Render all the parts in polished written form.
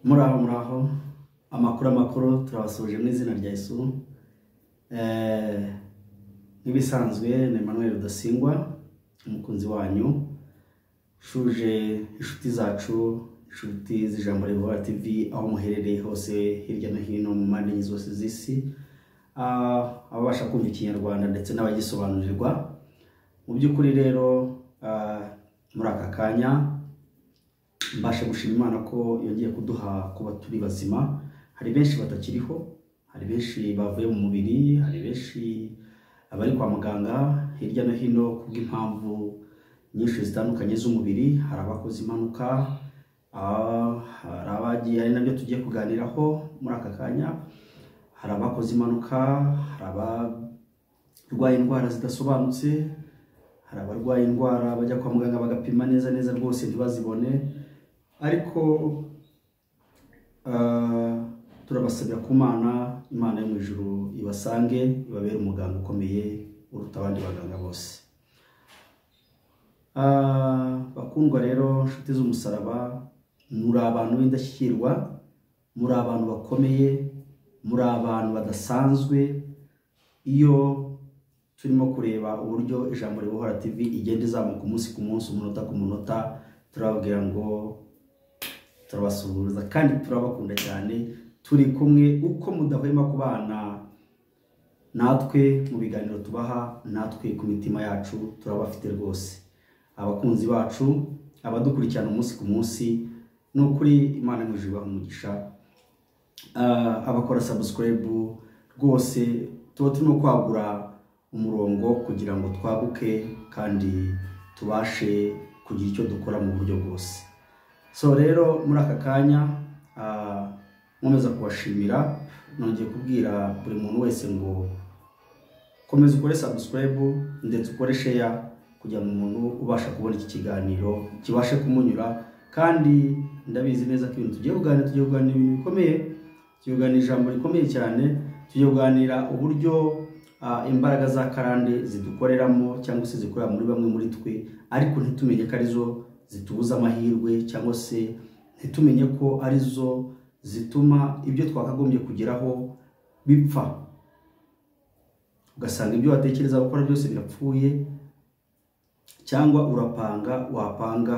Muraho muraho, amakuru amakuru, turabasuhuje mu izina rya Yesu. Nk'ibisanzwe ni Emmanuel Rudasingwa, umukunzi wanyu, shuje inshuti zacu, inshuti z'Ijambo Ribohora TV, aho muherereye hose hirya no hino mu mpande enye zose z'isi, ababasha kumva Ikinyarwanda ndetse n'abagisobanurirwa. Mu by'ukuri rero muri aka kanya mbasha gushima Imana ko yongeye kuduha kuba turi bazima. Hari benshi batakiriho, hari benshi bavuye mu mubiri, hari benshi abari kwa muganga hirya no hino kubw'impamvu nyinshi zitandukanye z'umubiri. Hari abakoze impanuka, hari abagiye, ari nabyo tugiye kuganiraho muri aka kanya. Hari abakoze impanuka, hari abarwaye indwara zidasobanutse, hari abarwaye indwara bajya kwa muganga bagapima neza neza rwose ntibazibone, ariko turabasabira ku Mana, Imana yo mu ijuru ibasange, ibabere umuganga ukomeye uruta abandi baganga bose. Bakundwa rero, inshuti z'umusaraba, muri abantu b'indashyikirwa, muri abantu bakomeye, muri abantu badasanzwe. Iyo turimo kureba uburyo Ijambo Ribohora TV igenda izamuka umunsi ku munsi, umunota ku munota, turababwira ngo turabasuhuza kandi turabakunda cyane. Turi kumwe uko mudahwema kubana natwe mu biganiro tubaha, natwe ku mitima yacu turabafite rwose. Abakunzi bacu, abadukurikirana umunsi ku munsi, ni ukuri Imana mu ijuru ibaha umugisha. Abakora subscribe rwose, tuba turimo kwagura umurongo kugira ngo twaguke kandi tubashe kugira icyo dukora mu buryo bwose. So rero muri aka kanya nkomeza kubashimira, nongeye kubwira buri muntu wese ngo komeza ukore subscribe ndetse ukore share kugira ngo umuntu ubasha kubona iki kiganiro kibashe kumunyura. Kandi ndabizi neza ko ibintu tugiye kuganira, tugiye kuganira ibintu bikomeye, tugiye kuganira ijambo rikomeye cyane, tugiye kuganira uburyo imbaraga za karande zidukoreramo cyangwa se zikorera muri bamwe muri twe, ariko ntitumenye ko arizo zitubuza amahirwe, cyangwa se ntitumenye ko arizo zituma ibyo twakagombye kugeraho bipfa, ugasanga ibyo watekereza gukora byose birapfuye, cyangwa urapanga wapanga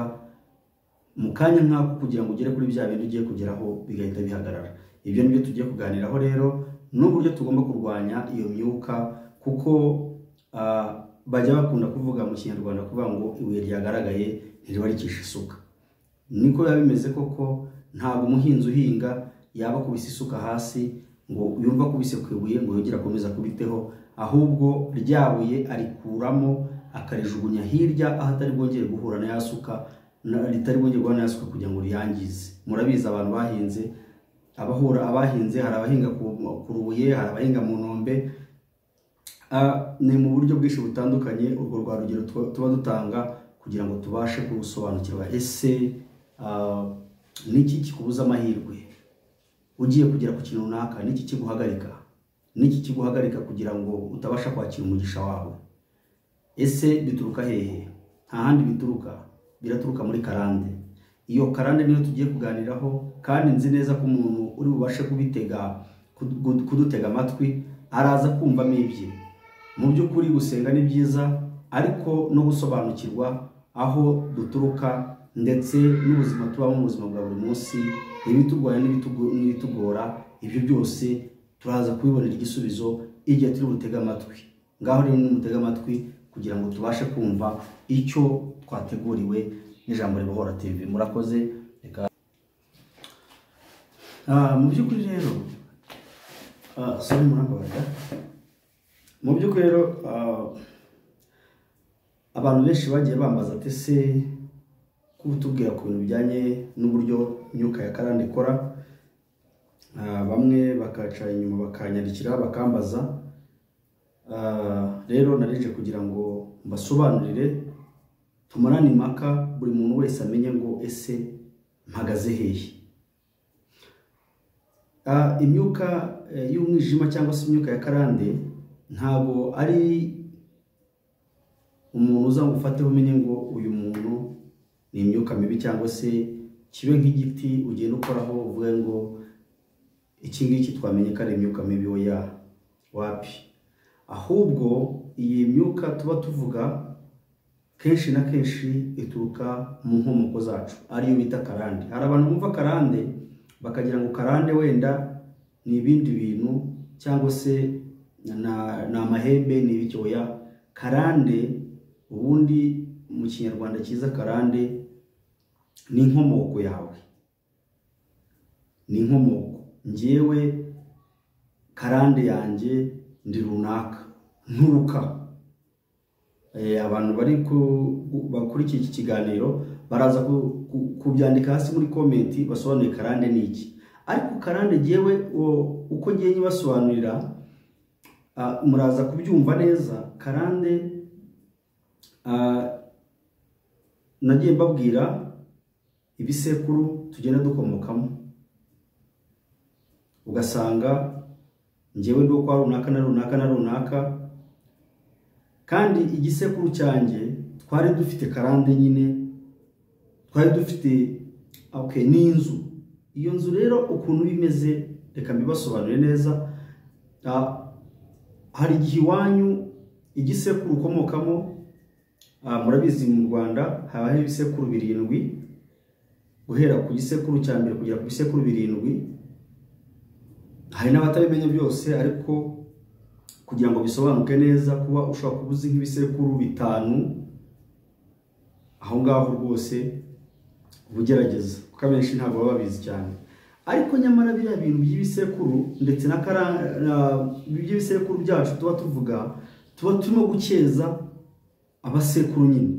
mu kanya nk'ako kugira ngo ugere kuri bya bintu ugiye kugeraho bigahita bihagarara. Ibyo nibyo tugiye kuganiraho rero, n'uburyo tugomba kurwanya iyo myuka, kuko bajya bakunda kuvuga mu Kinyarwanda kuvuga ngo ibuye ryagaragaye ntiribarikisha isuka. Niko biba bimeze koko. Ntabwo umuhinzi uhinga yaba akubise isuka hasi ngo yumva akubise ku ibuye ngo yongere akomeze akubiteho, ahubwo ryabuye arikuramo akarijugunya hirya aho atari bwongere guhura na ya suka, ritari bwongere guhura na ya suka kugira ngo riyangize. Murabizi abantu bahinze, abahura abahinze, hari abahinga ku rubuye, hari abahinga mu ntombe, ni mu buryo bwinshi butandukanye. Urwo rwa rugero tuba dutanga kugira ngo tubashe gusobanukirwa ese niki kikubuza amahirwe ugiye kugera ku kintu runaka, niki kiguhagarika, niki kiguhagarika kugira ngo utabasha kwakira umugisha wawe. Ese bituruka hehe? Nta handi bituruka, biraturuka muri karande. Iyo karande niyo tugiye kuganiraho, kandi nzi neza ko umuntu uri bubashe kudutega amatwi araza kumvamo ibye. Mu by'ukuri gusenga ni byiza, ariko no gusobanukirwa aho duturuka ndetse n'ubuzima tubamo mu buzima bwa buri munsi, ibiturwanya n'ibitugora, ibyo byose turaza kubibonera igisubizo igihe turi butega amatwi. Ngaho rero nimutega amatwi kugira ngo tubashe kumva icyo twateguriwe n'Ijambo Ribohora TV. Murakoze. Reka mu by'ukuri rero, sorry, murambabarira. Mu by'ukuri rero, abantu benshi bagiye bambaza ati se kutubwira ku bintu bijyanye n'uburyo imyuka ya karande ikora, bamwe bakaca inyuma bakanyandikira bakambaza. Rero narije kugira ngo mbasobanurire, tumarane impaka, buri muntu wese amenye ngo ese mpagaze hehe. Imyuka y'umwijima cyangwa se imyuka ya karande ntabwo ari umuntu uza ngo ufate umenye ngo uyu muntu ni imyuka mibi cyangwa se kibe nk'igiti ugenda ukoraho uvuge ngo iki ngiki twamenye ko ari imyuka mibi. Oya, wapi. Ahubwo iyi myuka tuba tuvuga kenshi na kenshi ituruka mu nkomoko zacu, ariyo bita karande. Hari abantu bumva karande bakagira ngo karande wenda ni ibindi bintu cyangwa se ni amahembe, ni ibiki. Oya, karande ubundi mu Kinyarwanda cyiza, karande ni inkomoko yawe, ni inkomoko. Njyewe karande yanjye ndi runaka nturuka. Abantu bari bakurikiye iki kiganiro baraza kubyandika hasi muri comment basobanuye karande ni iki. Ariko karande njyewe uko ngiye nyibasobanurira, muraza kubyumva neza. Karande nagiye mbabwira ibisekuru tugenda dukomokamo, ugasanga njyewe ndi kwa runaka na runaka na runaka, kandi igisekuru cyanjye twari dufite karande nyine, twari dufite okay, n'inzu. Iyo nzu rero ukuntu bimeze reka mbibasobanurire neza. Hari igihe iwanyu igisekuru ukomokamo, murabizi mu Rwanda habaho ibisekuru 7, guhera ku gisekuru cya mbere kugera ku bisekuru 7. Hari n'abatabimenya byose, ariko kugira ngo bisobanuke neza, kuba ushobora kuba uzi nk'ibisekuru 5 aho ngaho rwose ubugerageza, kuko abenshi ntabwo baba babizi cyane. Ariko nyamara biriya bintu by'ibisekuru ndetse na by'ibisekuru byacu tuba tuvuga, tuba turimo gukeza abasekuru nyine,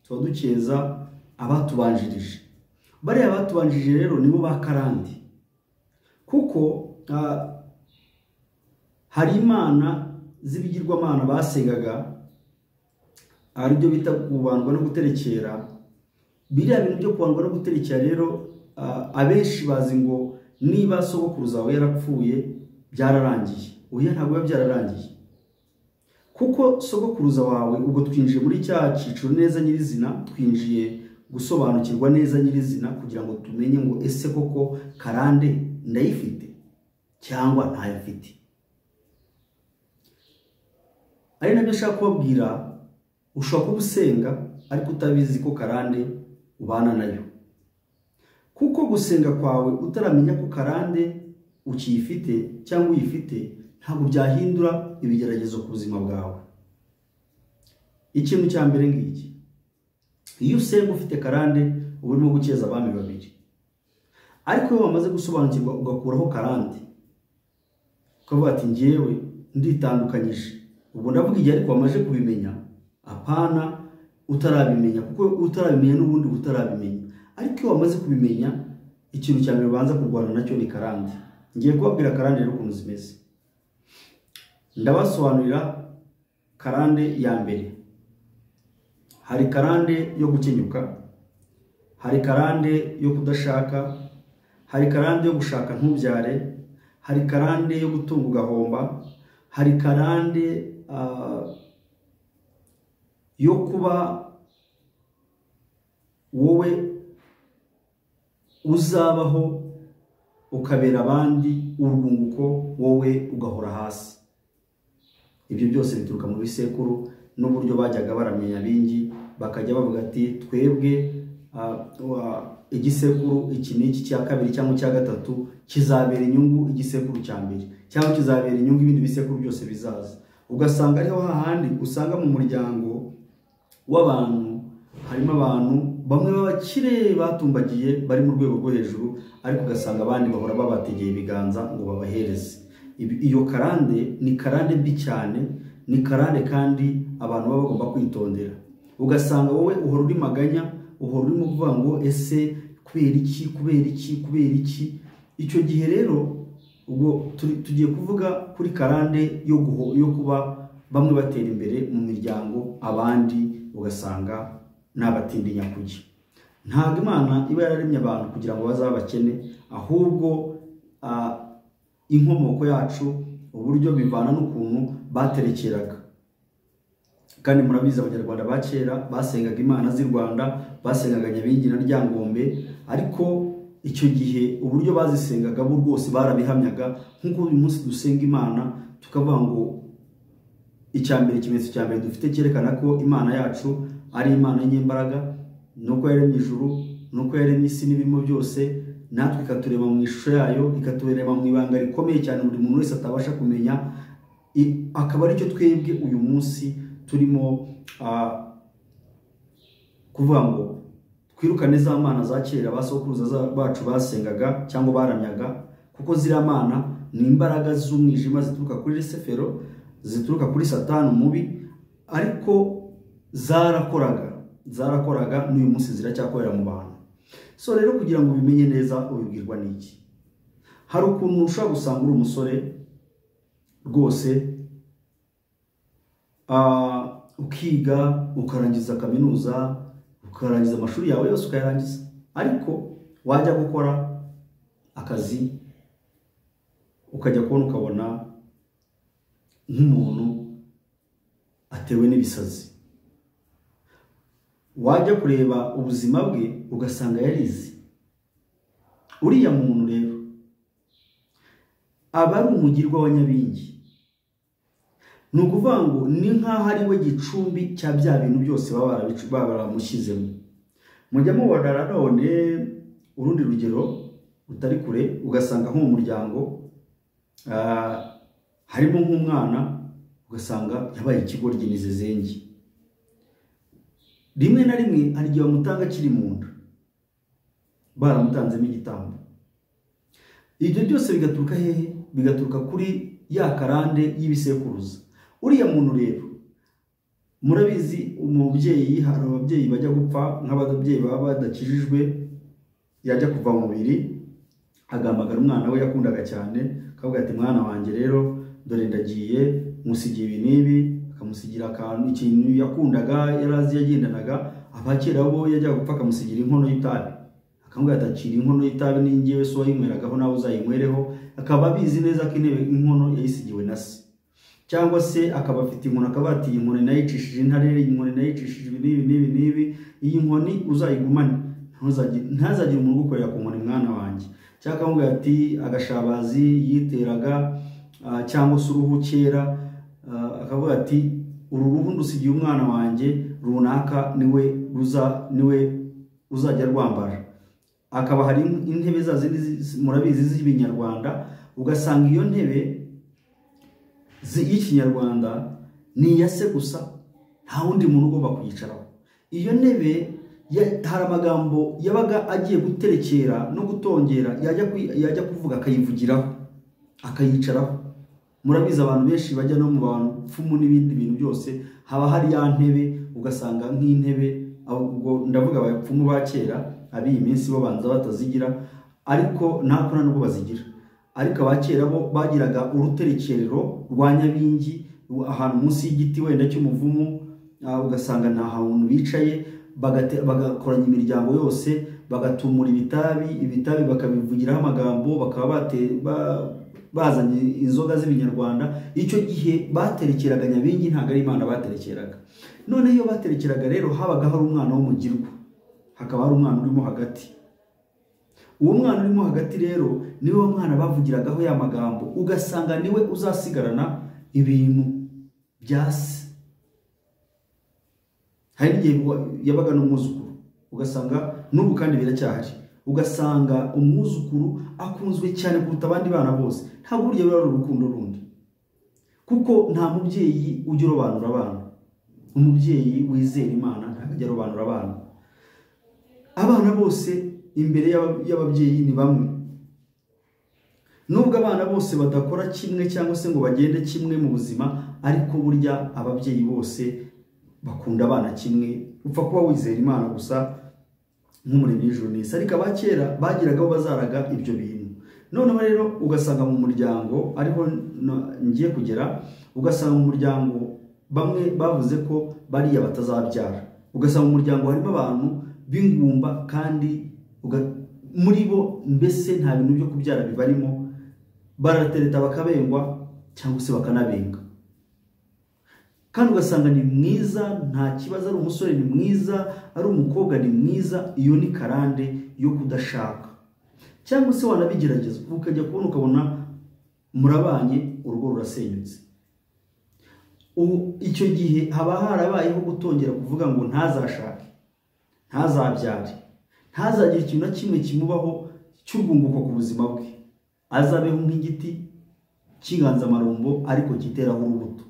tuba dukeza abatubanjirije. Bariya batubanjirije rero nibo ba karande, kuko hari imana z'ibigirwamana basengaga, aribyo bita kubandwa no guterekera. Biriya bintu byo kubandwa no guterekera rero, abenshi bazi ngo niba sogokuruza wawe yarapfuye byararangiye. Oya, ntabwo biba byararangiye, kuko sogokuruza wawe, ubwo twinjiye muri cya cyiciro neza nyirizina, twinjiye gusobanukirwa neza nyirizina kugira ngo tumenye ngo ese koko karande ndayifite cyangwa ntayo mfite. Ari nabyo nshaka kubabwira, ushobora kuba usenga ariko utabizi ko karande ubana nayo, kuko gusenga kwawe utaramenya ko karande ukiyifite cyangwa uyifite ntabwo byahindura ibigeragezo ku buzima bwawe. Ikintu cya mbere ngiki, iyo usenga ufite karande uba urimo gukeza abami babiri. Ariko iyo wamaze gusobanukirwa ugakuraho karande, ukavuga ati njyewe nditandukanyije, ubwo ndavuga igihe ariko wamaze kubimenya, apana utarabimenya, kuko utarabimenya n'ubundi utarabimenya. Ariko iyo wamaze kubimenya, ikintu cya mbere ubanza kurwana nacyo ni karande. Ngiye kubabwira karande rero ukuntu zimeze. Ndabasobanurira karande ya mbere. Hari karande yo gukenyuka, hari karande yo kudashaka, hari karande yo gushaka ntubyare, hari karande yo gutunga ugahomba, hari karande yo kuba wowe uzabaho ukabera abandi urwunguko, wowe ugahora hasi. Ibyo byose bituruka mu bisekuru n'uburyo bajyaga baramya Nyabingi, bakajya bavuga ati twebwe igisekuru iki n'iki cya kabiri cyangwa cya gatatu kizabera inyungu igisekuru cya mbere, cyangwa kizabera inyungu ibindi bisekuru byose bizaza. Ugasanga ariho hahandi usanga mu muryango w'abantu harimo abantu bamwe b'abakire batumbagiye bari mu rwego rwo hejuru, ariko ugasanga abandi bahora babategeye ibiganza ngo babahereze. Iyo karande ni karande mbi cyane, ni karande kandi abantu baba bagomba kwitondera. Ugasanga wowe uhora uri maganya, uhora urimo kuvuga ngo ese kubera iki, kubera iki, kubera iki. Icyo gihe rero ubwo tugiye kuvuga kuri karande yo kuba bamwe batera imbere mu miryango, abandi ugasanga n'abatindi nyakujya. Ntabwo Imana iba yararemye abantu kugira ngo bazabakene, ahubwo inkomoko yacu uburyo bivana n'ukuntu baterekeraga. Kandi murabizi Abanyarwanda ba kera basengaga imana z'i Rwanda, basengaga Nyabingi na Ryangombe, ariko icyo gihe uburyo bazisengaga bo rwose barabihamyaga. Nk'uko uyu munsi dusenga Imana tukavuga ngo icya mbere, ikimenyetso cya mbere dufite cyerekana ko Imana yacu ari Imana y'imbaraga, nuko yaremye ijuru, nuko yaremye isi n'ibirimo byose, natwe ikaturema mu ishusho yayo, ikaturema mu ibanga rikomeye cyane buri muntu wese atabasha kumenya, akaba aricyo twebwe uyu munsi turimo kuvuga ngo twirukane za mana za kera basokuruza bacu basengaga cyangwa baramyaga, kuko ziriya mana ni imbaraga z'umwijima zituruka kuri Lusifero, zituruka kuri Satani mubi, ariko zarakoraga n'uyu munsi ziracyakorera mu bantu. So rero kugira ngo ubimenye neza ubibwirwa n'iki? Hari ukuntu ushobora gusanga uri umusore rwose, ukiga ukarangiza kaminuza, ukarangiza amashuri yawe yose ukayarangiza, ariko wajya gukora akazi ukajya kubona ukabona nk'umuntu atewe n'ibisazi, wajya kureba ubuzima bwe ugasanga yarize. Uriya muntu rero aba ari umugirwa wa Nyabingi. Ni ukuvuga ngo ni nk'aho ari we gicumbi cya bya bintu byose baba baramushyizemo. Mujya mubona nanone urundi rugero rutari kure, ugasanga nko mu muryango harimo nk'umwana ugasanga yabaye ikigoryi n'izezengi. Rimwe na rimwe hari igihe bamutanga akiri mu nda, baramutanzemo igitambo. Ibyo byose bigaturuka hehe? Bigaturuka kuri ya karande y'ibisekuruza. Uriya muntu rero murabizi, umubyeyi, hari ababyeyi bajya gupfa nk'ababyeyi baba badakijijwe, yajya kuva mu mubiri agahamagara umwana we yakundaga cyane, akavuga ati mwana wanjye rero dore ndagiye, musigiye ibi n'ibi, akamusigira akantu, ikintu yakundaga yarazi yagendanaga. Abakera bo yajya gupfa akamusigira inkono y'itabi, akamubwira ati akira inkono y'itabi, ni njyewe so wayinyweragaho nawe uzayinywereho, akaba abizi neza ko intebe inkono yayisigiwe na se. Cyangwa se akaba afite inkoni, akaba ati iyi nkoni nayicishije intare, iyi nkoni nayicishije ibi n'ibi n'ibi n'ibi, iyi nkoni uzayigumane, ntazagire umuntu ugukorera ku nkoni mwana wanjye. Cyangwa akamubwira ati agashabazi yiteraga cyangwa se uruhu kera, akavuga ati uru ruhu ndusigiye umwana wanjye runaka, niwe uzajya rwambara. Akaba hari intebe za zindi murabizi z'ibinyarwanda, ugasanga iyo ntebe y'ikinyarwanda ni iya se gusa, nta wundi muntu ugomba kuyicaraho. Iyo ntebe hari amagambo yabaga agiye guterekera no gutongera, yajya kuvuga akayivugiraho, akayicaraho. Murabizi abantu benshi bajya no mu bapfumu n'ibindi bintu byose, haba hari ya ntebe, ugasanga nk'intebe, ubwo ndavuga abapfumu ba kera, ab'iyi minsi bo banza batazigira, ariko nta kuna nubwo bazigira. Ariko abakera bo bagiraga uruterekerero rwa Nyabingi ahantu munsi y'igiti wenda cy'umuvumu, ugasanga nta hantu bicaye, bagakoranya imiryango yose, bagatumura ibitabi bakabivugiraho amagambo, bakaba bazanye inzoga z'ibinyarwanda. Icyo gihe baterekeraga Nyabingi, ntabwo ari Imana baterekeraga. None iyo baterekeraga rero habaga hari umwana w'umugirwa, hakaba hari umwana urimo hagati. Uwo mwana urimo hagati rero niwe mwana bavugiragaho ya magambo, ugasanga niwe uzasigarana ibintu bya se. Hari n'igihe yabaga n'umwuzukuru, ugasanga n'ubu kandi biracyahari, ugasanga umwuzukuru akunzwe cyane kuruta abandi bana bose. Ntabwo burya biba ari urukundo rundi, kuko nta mubyeyi ujya urobanura abana. Umubyeyi wizera Imana ntabwo ajya arobanura abana. Abana bose imbere y'ababyeyi ni bamwe. Nubwo abana bose badakora kimwe cyangwa se ngo bagende kimwe mu buzima, ariko burya ababyeyi bose bakunda abana kimwe. Upfa kuba wizera Imana gusa nk'umuremyi w'ijuru n'isi. Ariko abakera bagiraga aho bazaraga ibyo bintu. Noneho rero ugasanga mu muryango, ariho ngiye kugera, ugasanga mu muryango bamwe bavuze ko bariya batazabyara. Ugasanga mu muryango harimo abantu b'ingumba, kandi muri bo mbese nta bintu byo kubyara bibarimo, baratereta bakabengwa cyangwa se bakanabenga. Kandi ugasanga ni mwiza, nta kibazo, ari umusore ni mwiza, ari umukobwa ni mwiza. Iyo ni karande yo kudashaka. Cyangwa se wanabigerageza ukajya kubona ukabona murabanye, urugo rurasenyutse. Icyo gihe haba harabayeho gutongera kuvuga ngo ntazashake, ntazabyare, ntazagire ikintu na kimwe kimubaho cy'urwunguko ku buzima bwe, azabeho nk'igiti cy'inganzamarumbo ariko kiteraho urubuto.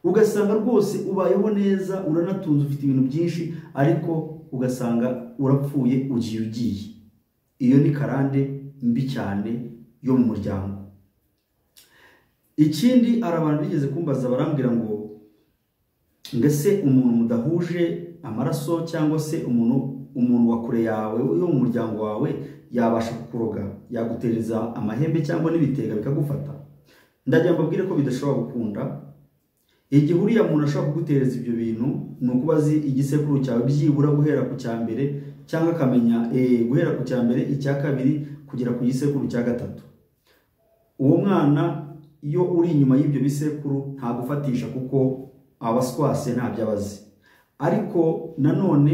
Ugasanga rwose ubayeho neza, uranatunze, ufite ibintu byinshi, ariko ugasanga urapfuye, ugiye. Iyo ni karande mbi cyane yo mu muryango. Ikindi, hari abantu bigeze kumbaza barambwira ngo ngese umuntu mudahuje amaraso cyangwa se umuntu wa kure yawe yo mu muryango wawe yabasha kukuroga, yagutereza amahembe cyangwa n'ibitega bikagufata? Ndagira mbabwire ko bidashobora gukunda. Igihe uriya muntu ashobora kugutereza ibyo bintu ni ukuba azi igisekuru cyawe byibura guhera ku cya mbere, cyangwa akamenya guhera ku cya mbere, icya kabiri, kugera ku gisekuru cya gatatu. Uwo mwana iyo uri inyuma y'ibyo bisekuru ntagufatisha, kuko abaswase ntabyo abazi. Ariko nanone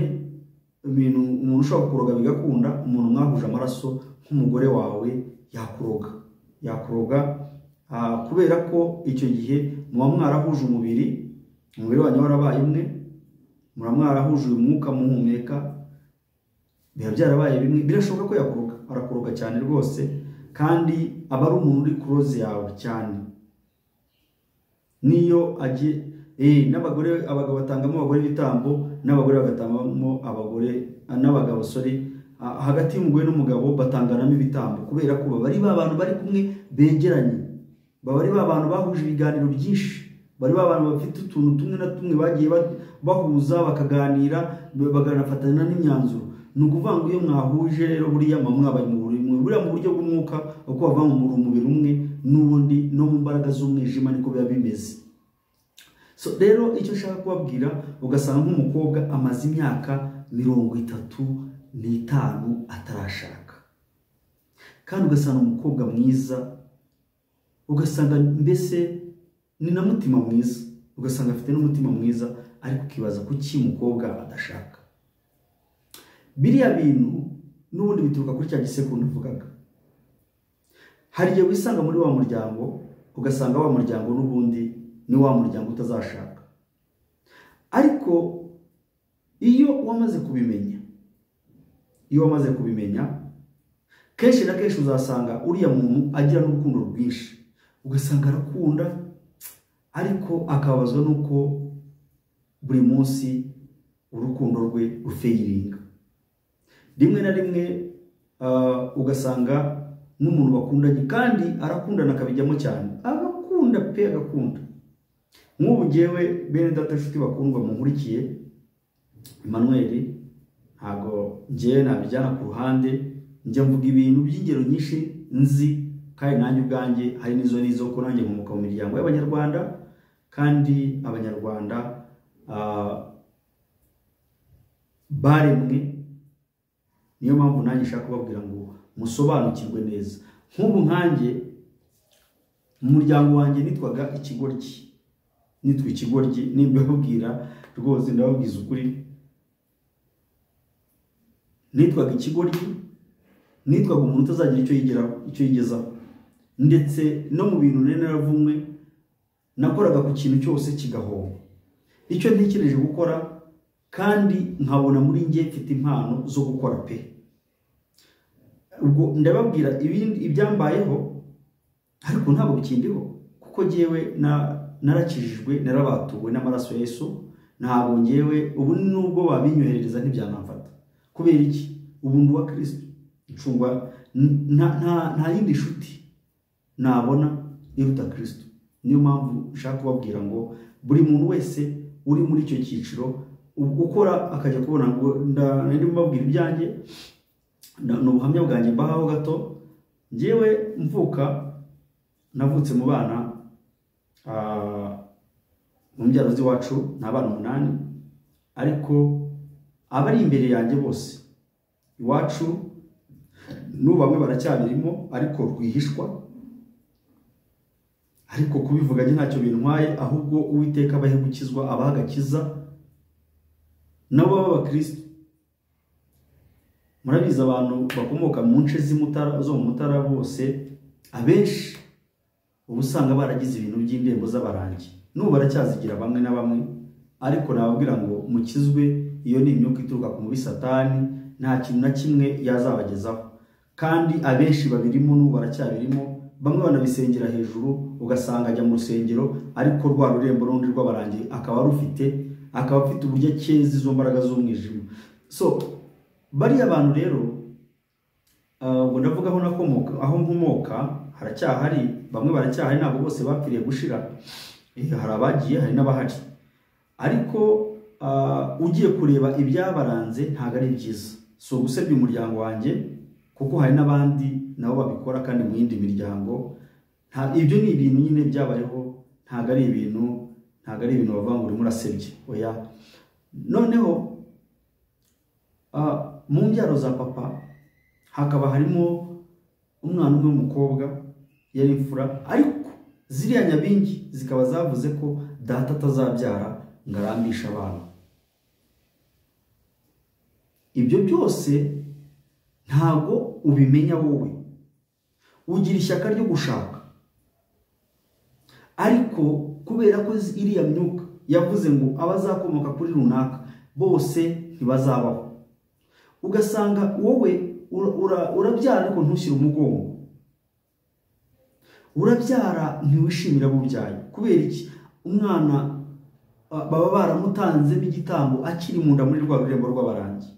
ibintu umuntu ushobora kukuroga bigakunda, umuntu mwahuje amaraso nk'umugore wawe yakuroga kubera ko icyo gihe muba mwarahuje umubiri, umubiri wanyu warabaye umwe, muba mwarahuje uyu mwuka muhumeka, biba byarabaye bimwe. Birashoboka ko yakuroga, arakuroga cyane rwose, kandi aba ari umuntu uri close yawe cyane. Niyo agiye n'abagore, abagabo batangamo abagore ibitambo, n'abagore bagatangamo abagore n'abagabo, sorry, hagati y'umugore n'umugabo batanganamo ibitambo, kubera ko baba ari ba bantu bari kumwe begeranye, baba ari ba bantu bahuje ibiganiro byinshi, bari ba bantu bafite utuntu tumwe na tumwe bagiye bahuza, bakaganira, baganafatana n'imyanzuro. Ni ukuvuga ngo iyo mwahuje rero buriya mwabaye mu buriya mu buryo bw'umwuka, uko bava mu mubiri umwe n'ubundi no mu mbaraga z'umwijima niko biba bimeze. So rero icyo nshaka kubabwira, ugasanga nk'umukobwa amaze imyaka 35 atarashaka, kandi ugasanga umukobwa mwiza, ugasanga mbese ni na mutima mwiza, ugasanga afite n'umutima mwiza, ariko ukibaza kuki umukobwa adashaka. Biriya bintu n'ubundi bituruka kuri cya gisekuru navugaga. Hari igihe wisanga muri wa muryango, ugasanga wa muryango n'ubundi ni wa muryango utazashaka. Ariko iyo wamaze kubimenya, kenshi na kenshi uzasanga uriya muntu agira n'urukundo rwinshi, ugasanga arakunda, ariko akababazwa nuko buri munsi urukundo rwe rufeyiringa. Rimwe na rimwe ugasanga n'umuntu bakundanye kandi arakundana akabijyamo cyane, agakunda pe, agakunda. Nk'ubu ngewe bene data nshuti bakundwa munkurikiye, Emmanuel, ntago ngewe nabijyana ku ruhande, njya mvuga ibintu by'ingero nyinshi nzi, kandi nanjye ubwanjye hari n'izo nizo ko nanjye nkomoka mu miryango y'Abanyarwanda, kandi Abanyarwanda baremwe. Niyo mpamvu nanjye nshaka kubabwira ngo musobanukirwe neza. Nk'ubu nkanjye mu muryango wanjye nitwaga ikigoryi, nitwa ikigoryi, nimbabwira rwose ndababwiza ukuri, nitwaga ikigoryi, nitwaga umuntu utazagira icyo yigeraho, icyo yigezaho, ndetse no mu bintu nari naravumwe nakoraga ku kintu cyose kigahomba. Icyo ntekereje gukora kandi nkabona muri njye mfite impano zo gukora pe. Ubwo ndababwira ibindi ibyambayeho, ariko ntabwo bikindiho, kuko jyewe narakijijwe, narabatuwe n'amaraso ya Yesu. Ntabwo ngewe ubu nubwo babinyoherereza ntibyanamfata. Kubera iki? Ubu ndi uwa Kristo, ncungwa nta yindi nshuti nabona iruta Kristo. Niyo mpamvu nshaka kubabwira ngo buri muntu wese uri muri icyo cyiciro ukora akajya kubona ngo ndimo mbabwira ibyanjye, ni ubuhamya bwanjye mbahaho gato. Ngewe mvuka, navutse mu bana mu mbyaro z'iwacu ni abana 8, ariko abari imbere yanjye bose iwacu n'ubu bamwe baracyabirimo ariko rwihishwa, Ariko kubivuga njye ntacyo bintwaye, ahubwo Uwiteka abahe gukizwa, abaha agakiza nabo baba abakristo. Murabizi abantu bakomoka mu nce z'Imutara, zo mu Mutara bose, abenshi uba usanga baragize ibintu by'indembo z'abarangi, n'ubu baracyazigira bamwe na bamwe. Ariko nababwira ngo mukizwe, iyo ni imyuka ituruka ku mubi Satani, nta kintu na kimwe yazabagezaho. Kandi abenshi babirimo n'ubu baracyabirimo, bamwe banabisengera hejuru, ugasanga ajya mu rusengero ariko rwa rurembo rundi rw'abarangi akaba rufite, akaba afite uburyo akeza izo mbaraga z'umwijima. So bariya bantu rero, ubwo ndavuga aho nakomoka, aho nkomoka haracyahari, bamwe baracyahari, ntabwo bose bapfiriye gushira. Hari abagiye, hari n'abahari. Ariko ugiye kureba ibyabaranze ntabwo ari byiza. So gusebya umuryango wanjye, kuko hari n'abandi nabo babikora kandi mu yindi miryango. Ibyo ni ibintu nyine byabayeho, ntabwo ari ibintu bavuga ngo urimo urasebye, oya. Noneho mu mbyaro za papa hakaba harimo umwana umwe w'umukobwa, yari imfura, ariko ziriya nyabingi zikaba zavuze ko data atazabyara ngo arambishe abana. Ibyo byose ntago ubimenya wowe, ugira ishyaka ryo gushaka, ariko kubera ko iriya myuka yavuze ngo abazakomoka kuri runaka bose ntibazabaho, ugasanga wowe urabyara ariko ntushyire umugongo, urabyara ntiwishimira abo ubyaye. Kubera iki? Umwana baba baramutanzemo igitambo akiri mu nda muri rwa rurembo rw'abarangi.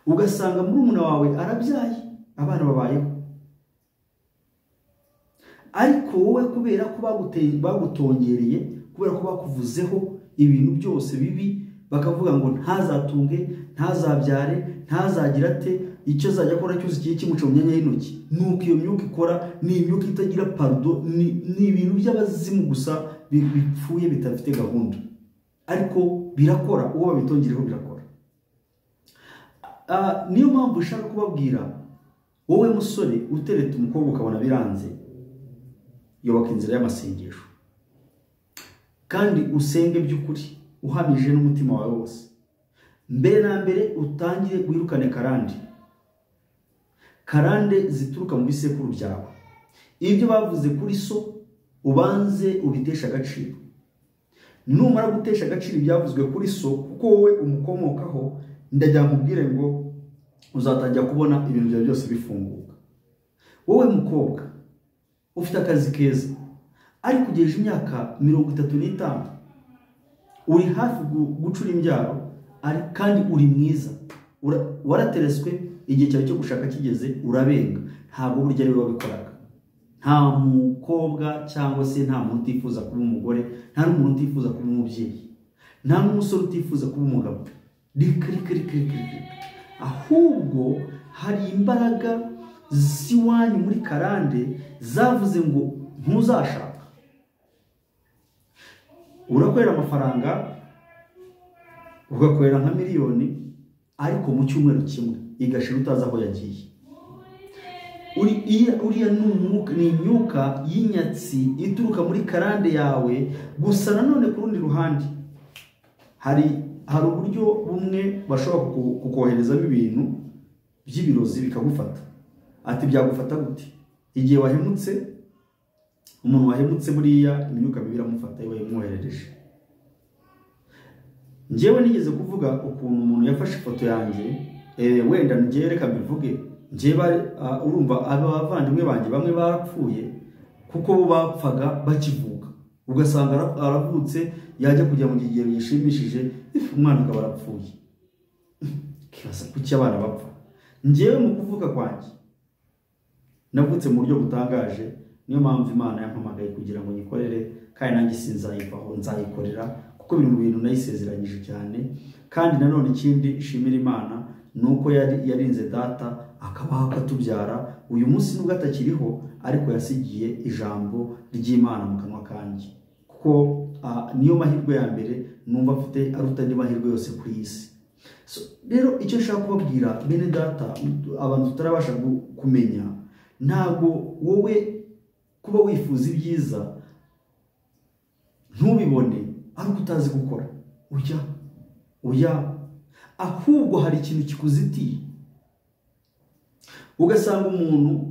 Ugasanga murumuna wawe arabyaye, abana babayeho, ariko wowe kubera ko bagutongereye, kubera ko bakuvuzeho ibintu byose bibi, bakavuga ngo ntazatunge, ntazabyare, ntazagira ate, icyo azajya akora cyose kigiye kimuca mu myanya y'intoki. Nuko iyo myuka ikora ni imyuka itagira pardo, ni ibintu by'abazimu gusa bipfuye bidafite gahunda, ariko birakora, uwo babitongereho birakora. Niyo mpamvu ushaka kubabwira wowe musore utereta umukobwa ukabona biranze, yoboka inzira y'amasengesho kandi usenge by'ukuri uhamije n'umutima wawe wose. Mbere na mbere utangire wirukane karande, karande zituruka mu bisekuru byawe. Ibyo bavuze kuri so ubanze ubitesha agaciro. Numara gutesha agaciro ibyavuzwe kuri so, kuko wowe umukomokaho, ndajya nkubwire ngo uzatangira kubona ibintu byawe byose bifunguka. Wowe mukobwa ufite akazi keza, ariko ugejeje imyaka 35, uri hafi gucura imbyaro, kandi uri mwiza, waratereswe, igihe cyawe cyo gushaka kigeze urabenga. Ntabwo burya ari wowe wabikoraga. Nta mukobwa cyangwa se nta muntu utifuza kuba umugore, nta n'umuntu utifuza kuba umubyeyi, nta n'umusore utifuza kuba umugabo. Ahubwo hari imbaraga z'iwanyu muri karande zavuze ngo ntuzashaka. Urakorera amafaranga, ugakorera nka miliyoni, ariko mu cyumweru kimwe igashira utazi aho yagiye. Uriya ni imyuka y'inyatsi ituruka muri karande yawe. Gusa nanone ku rundi ruhande hari uburyo bumwe bashobora kukoherezamo ibintu by'ibirozi bikagufata. Ati byagufata gute? Igihe wahemutse, umuntu wahemutse buriya imyuka mibi iramufata iba imwoherereje. Njyewe nigeze kuvuga ukuntu umuntu yafashe ifoto yanjye, wenda njyewe reka mbivuge, njyewe urumva abavandimwe banjye bamwe barapfuye kuko bo bapfaga bakivuka, ugasanga aravutse yajya kujya mu kigero gishimishije, umwana akaba arapfuye. Kibaza kuki abana bapfa. Njyewe mu kuvuka kwanjye navutse mu buryo butangaje, niyo mpamvu Imana yampamagaye kugira ngo nyikorere, kandi nanjye sinzayivaho, nzayikorera, kuko biri mu bintu nayisezeranyije cyane. Kandi nanone ikindi nshimira Imana nuko yarinze data akabaho akatubyara. Uyu munsi nubwo atakiriho, ariko yasigiye ijambo ry'Imana mu kanwa kanjye, kuko niyo mahirwe ya mbere numva afite aruta andi mahirwe yose kuri iyi si. Rero icyo nshaka kubabwira bene data, abantu tutarabasha kumenya, ntabwo wowe kuba wifuza ibyiza ntubibone ari uko utazi gukora. Oya, oya, ahubwo hari ikintu kikuzitiye. Ugasanga umuntu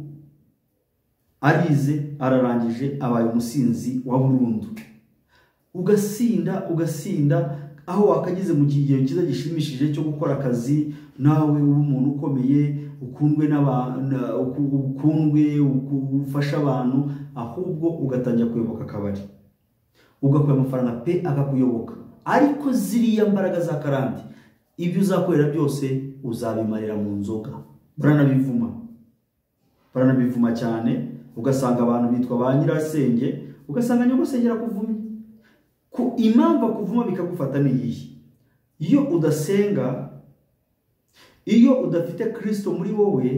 arize ararangije abaye umusinzi wa burundu, ugasinda ugasinda aho wakagize mu gihe cyiza gishimishije cyo gukora akazi, nawe ube umuntu ukomeye, ukundwe n'abantu, ukundwe, ufasha abantu, ahubwo ugatangira kuyoboka akabari, ugakora amafaranga pe akakuyoboka. Ariko ziriya mbaraga za karande, ibyo uzakorera byose uzabimarira mu nzoga. Baranabivuma, baranabivuma cyane. Ugasanga abantu bitwa ba nyirasenge, ugasanga nyogosenge arakuvumye. Ku impamvu akuvuma bikagufata ni iyihe? Iyo udasenga, iyo udafite Kristo muri wowe,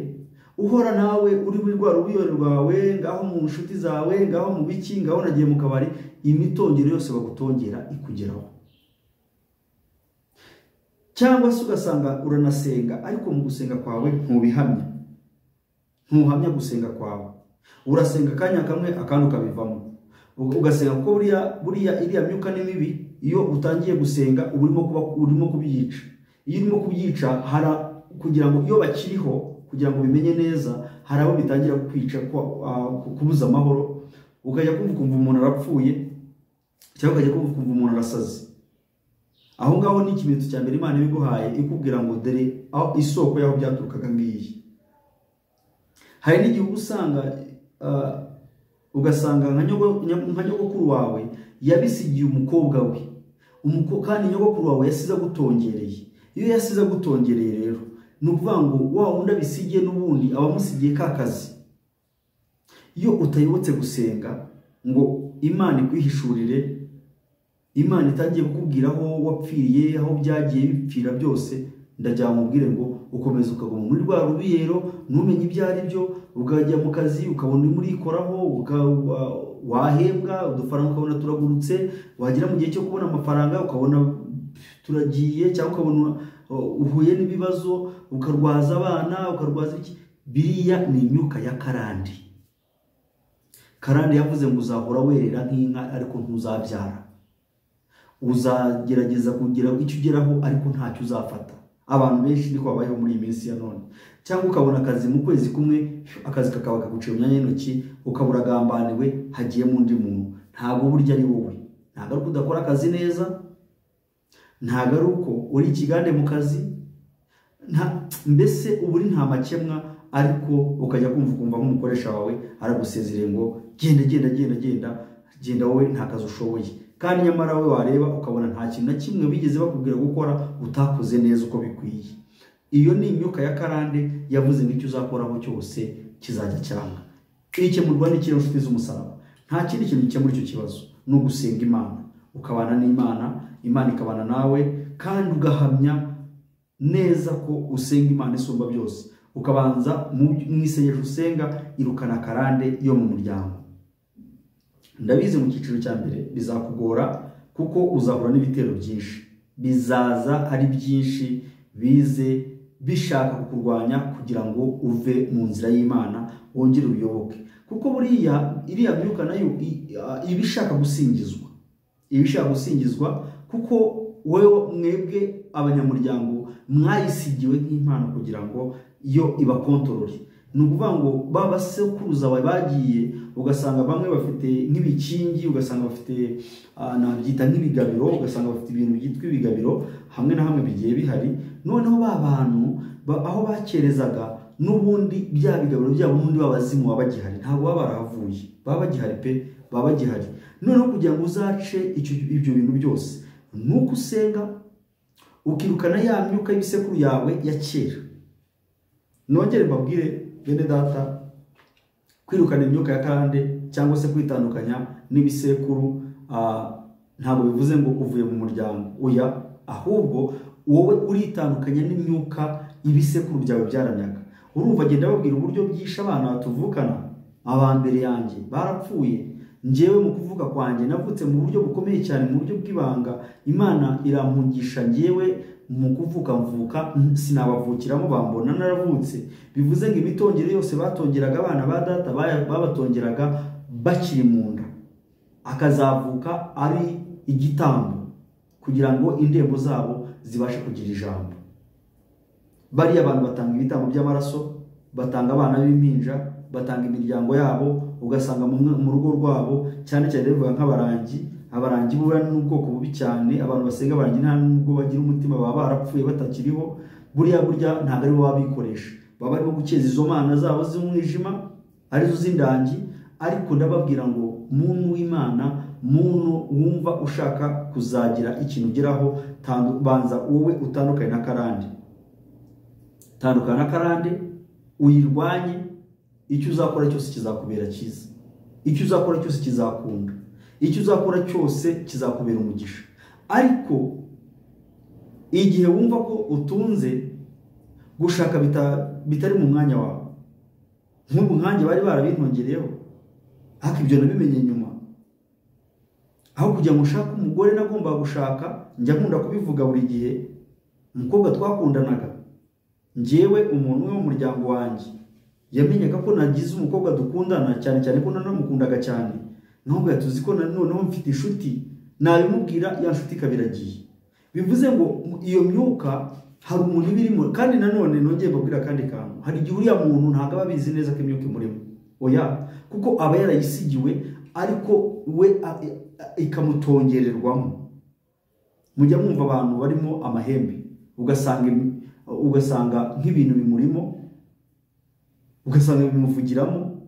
uhora nawe uri muri rwa rubiyore rwawe, ngaho mu nshuti zawe, ngaho mu biki, ngaho nagiye mu kabari, imitongero yose bagutongera ikugeraho. Cyangwa se ugasanga uranasenga ariko mu gusenga kwawe ntubihamya, ntuhamya gusenga kwawe. Urasenga akanya kamwe akandi ukabivamo, ugasenga kuko buriya iriya myuka ni mibi. Iyo utangiye gusenga uba urimo kubyica. Iyo urimo kubyica, kugira ngo iyo bakiriho, kugira ngo bimenye neza, hari abo bitangira kwica, kubuza amahoro. Ukajya kumva ukumva umuntu arapfuye, cyangwa ukajya kumva ukumva umuntu arasaze. Aho ngaho ni ikimenyetso cya mbere Imana ibiguhaye, ikubwira ngo dore aho isoko y'aho byaturukaga ngiyi. Hari n'igihe usanga ugasanga nka nyogokuru wawe yabisigiye umukobwa we, kandi nyogokuru wawe yasize agutongereye. Iyo yasize agutongereye rero, ni ukuvuga ngo wa wundi abisigiye n'ubundi aba amusigiye ka kazi. Iyo utayobotse gusenga ngo Imana ikwihishurire, Imana itangiye kukubwira aho wapfiriye, aho byagiye bipfira byose, ndajya mubwire ngo ukomeza ukaguma muri rwa rubiyero, ntumenye ibyo ari byo, ukajya mu kazi ukabona urimo urikoraho, wahembwa udufaranga ukabona turagurutse, wagera mu gihe cyo kubona amafaranga ukabona turagiye, cyangwa ukabona uhuye n'ibibazo, ukarwaza abana, ukarwaza iki. Biriya ni imyuka ya karande. Karande yavuze ngo uzahora werera nk'inka ariko ntuzabyara, uzagerageza kugira icyo ugeraho ariko ntacyo uzafata. Abantu benshi niko babayeho muri iyi minsi ya none. Cyangwa ukabona akazi mu kwezi kumwe, akazi kakaba kaguciye mu myanya y'intoki, ukabura agambaniwe, hagiyemo undi muntu. Ntabwo burya ari wowe, ntabwo ari uko udakora akazi neza, ntabwo ari uko uri ikigande mu kazi, mbese uba uri nta makemwa, ariko ukajya kumva ukumva nk'umukoresha wawe aragusezereye ngo genda genda genda genda genda, wowe nta kazi ushoboye. Kandi nyamara we wareba ukabona nta kintu na kimwe bigeze bakubwira gukora utakoze neza uko bikwiye. Iyo ni imyuka ya karande yavuze ngo icyo uzakoraho cyose kizajya cyanga. Ikemurwa n'ikirere nshuti z'umusaraba. Nta kindi kintu gikemura icyo kibazo, ni ugusenga Imana, ukabana n'Imana, Imana ikabana nawe, kandi ugahamya neza ko usenga Imana isumba byose. Ukabanza mu isengesho usenga irukana karande yo mu muryango. Ndabizi mu cyiciro cya mbere bizakugora kuko uzahura n'ibitero byinshi, bizaza ari byinshi bize bishaka kukurwanya kugira ngo uve mu nzira y'Imana wongere uyoboke. Kuko buriya iriya myuka nayo iba ishaka gusingizwa, iba ishaka gusingizwa, kuko wewe mwebwe abanyamuryango mwayisigiwe nk'impano kugira ngo yo ibakontorore. Ni ukuvuga ngo baba sekuruza bawe bagiye, ugasanga bamwe bafite nk'ibikingi, ugasanga bafite nabyita nk'ibigabiro, ugasanga bafite ibintu byitwa ibigabiro hamwe na hamwe bigiye bihari. Noneho ba bantu aho bakerezaga n'ubundi bya bigabiro byabo n'ubundi babazimu baba bagihari, ntabwo baba barahavuye, baba bagihari pe, baba bagihari. Noneho kugira ngo uzace ibyo bintu byose, nuko usenga ukirukana ya myuka y'ibisekuru yawe ya kera. Nongere mbabwire bene data, kwirukana imyuka ya karande cyangwa se kwitandukanya n'ibisekuru ntabwo bivuze ngo uvuye mu muryango, oya, ahubwo wowe uritandukanya n'imyuka ibisekuru byawe byaramyaga. Urumva agenda babwira uburyo byishe abana tuvukana, abambere yanjye barapfuye, njyewe mu kuvuka kwanjye navutse mu buryo bukomeye cyane, mu buryo bw'ibanga. Imana irampungisha njyewe mu kuvuka mvuka sinabavukiramo, bambona naravutse. Bivuze ngo imitongero yose batongeraga abana ba data, babatongeraga bakiri mu nda, akazavuka ari igitambo kugira ngo indembo zabo zibashe kugira ijambo. Bariya abantu batanga ibitambo by'amaraso, batanga abana b'impinja, batanga imiryango yabo, ugasanga mu rugo rwabo, cyane cyane bivuga nk'abarangi. Abarangi bo n'ubwoko bubi cyane, abantu basenga abarangi nta nubwo bagira umutima, baba barapfuye batakiriho. Buriya burya ntabwo aribo babikoresha, baba barimo gukeza izo mana zabo z'umwijima arizo z'indangi. Ariko ndababwira ngo muntu w'Imana, muntu wumva ushaka kuzagira ikintu ugeraho, banza wowe utandukane na karande. Tandukana na karande, uyirwanye. Icyo uzakora cyose kizakubera cyiza, icyo uzakora cyose kizakunda, icyo uzakora cyose kizakubera umugisha. Ariko igihe wumva ko utunze, gushaka bitari mu mwanya wawe, nk'ubu nkanjye bari barabintongereyeho, ariko ibyo nabimenye nyuma. Aho kugira ngo ushake umugore nagomba gushaka, njya nkunda kubivuga buri gihe, umukobwa twakundanaga, njyewe umuntu umwe w'umuryango wanjye yamenyaga ko nagize umukobwa dukundana cyane cyane ko nanamukundaga cyane, nkamubwira tuzi ko noneho mfite inshuti, nabimubwira ya nshuti ikabiragiye. Bivuze ngo iyo myuka hari umuntu ibirimo. Kandi nanone nongeye mbabwira kandi kantu, hari igihe uriya muntu ntabwo aba abizi neza ko imyuka imurimo, oya, kuko aba yarayisigiwe, ariko we ikamutongererwamo. Mujya mwumva abantu barimo amahembe, ugasanga nk'ibintu bimurimo, ugasanga bimuvugiramo,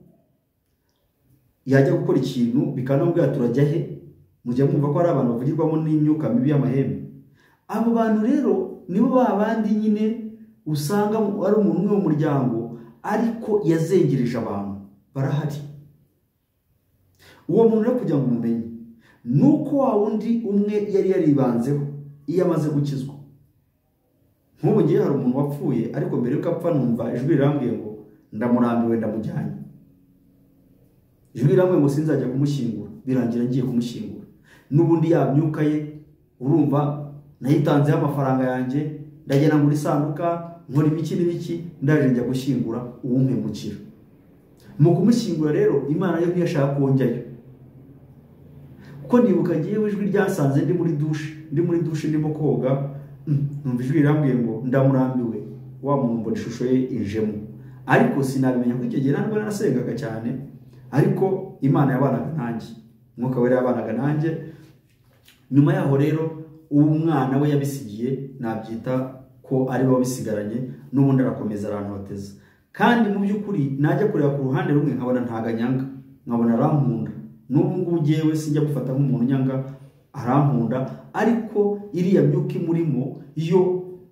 yajya gukora ikintu bikanamubwira turajya he. Mujya mwumva ko hari abantu bavugirwamo n'imyuka mibi y'amahembe. Abo bantu rero nibo babandi nyine usanga ari umuntu umwe mu muryango, ariko yazengereje abantu, barahari. Uwo muntu rero kugira ngo umumenye, nuko wa wundi umwe yari yaribanzeho iyo amaze gukizwa. Nk'ubu ngiye hari umuntu wapfuye, ariko mbere yuko apfa numva ijwi rirambwiye ngo ndamurambiwe, ndamujyanye. Ijwi rirambwiye ngo sinzajya kumushyingura, birangira ngiye kumushyingura. N'ubundi ya myuka ye, urumva nayitanzeho amafaranga yanjye, ndagenda ngura isanduka, nkora ibiki n'ibiki, ndaje njya gushyingura uwumpemukira. Mu kumushyingura rero Imana yo ntiyashaka konjyayo, kuko nibuka ngiye ijwi ryasanze ndi muri douche, ndimo koga, numva ijwi rirambwiye ngo ndamurambiwe, wa muntu mbona ishusho ye injemo. Ariko sinabimenya kuko icyo gihe ntabwo narasengaga cyane, ariko Imana yabanaga nanjye, Umwuka Wera yabanaga nanjye. Nyuma yaho rero umwana we yabisigiye, nabyita ko ari we wabisigaranye, n'ubundi arakomeza arantoteza. Kandi mu by'ukuri najya kureba ku ruhande rumwe nkabona ntaganyanga, nkabona arankunda. N'ubu ngubu ngewe sinjya gufata nk'umuntu nyanga, arankunda, ariko iriya myuka imurimo yo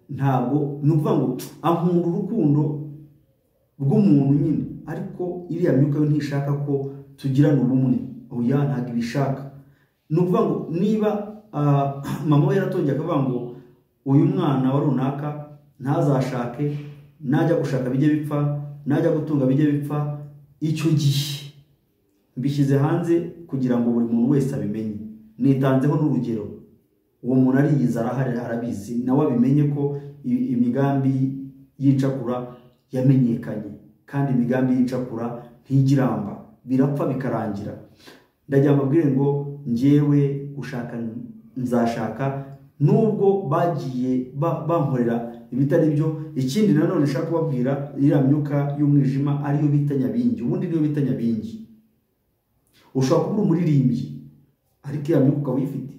ntabwo, ni ukuvuga ngo ankunda urukundo rw'umuntu nyine, ariko iriya myuka yo ntishaka ko tugirana ubumwe, oya ntabwo ibishaka. Ni ukuvuga ngo niba mama we yaratongeye akavuga ngo uyu mwana wa runaka ntazashake, najya gushaka bijye bipfa, najya gutunga bijye bipfa, icyo gihe mbishyize hanze kugira ngo buri muntu wese abimenye. Nitanzeho n'urugero, uwo muntu ariyiza, arahari, arabizi, nawe abimenye ko imigambi y'incakura yamenyekanye, kandi imigambi y'incakura ntigiramba, birapfa bikarangira. Ndagira mbabwire ngo njyewe gushaka nzashaka, nubwo bagiye bankorera ibitari byo. Ikindi nanone nshaka kubabwira, iriya myuka y'umwijima ariyo bita nyabingi, ubundi niyo bita nyabingi. Ushobora kuba umuririmbyi ariko iriya myuka ukaba uyifite,